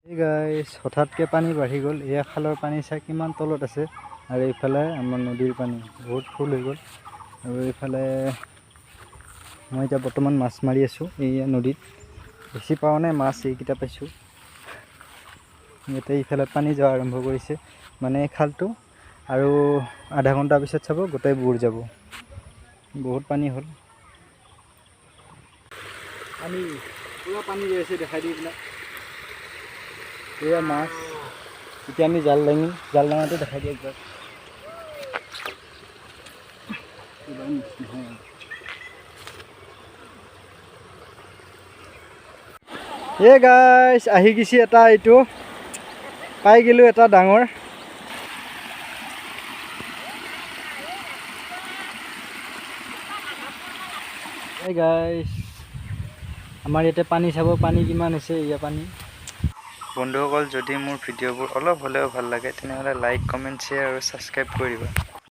এই গাইছ, হঠাৎকৈ পানী বাঢ়ি গ'ল। এয়া খালৰ পানী চাই কিমান তলত আছে আৰু এইফালে আমাৰ নদীৰ পানী বহুত ফুল হৈ গ'ল। আৰু এইফালে মই এতিয়া বৰ্তমান মাছ মাৰি আছোঁ এইয়া নদীত। বেছি পোৱা নাই মাছ, এইকেইটা পাইছোঁ। ইয়াতে এইফালে পানী যোৱা আৰম্ভ কৰিছে, মানে খালটো আৰু আধা ঘণ্টাৰ পিছত চাব গোটেই বুৰ যাব, বহুত পানী হ'ল। পানী পূৰা পানী গৈ আছে, দেখাই দি এইবিলাক। এয়া মাছ, এতিয়া আমি জাল দাঙিম, জাল দাঙাটো দেখাই দিয়ে একবাৰ। এ গাইছ, আহি গৈছে এটা, এইটো পাই গ'লোঁ এটা ডাঙৰ। এই গাইছ, আমাৰ ইয়াতে পানী চাব, পানী কিমান হৈছে, এয়া পানী। বন্ধুসকল, যদি মোৰ ভিডিঅ'বোৰ অলপ হ'লেও ভাল লাগে তেনেহ'লে লাইক, কমেণ্ট, শ্বেয়াৰ আৰু ছাবস্ক্ৰাইব কৰি দিবা।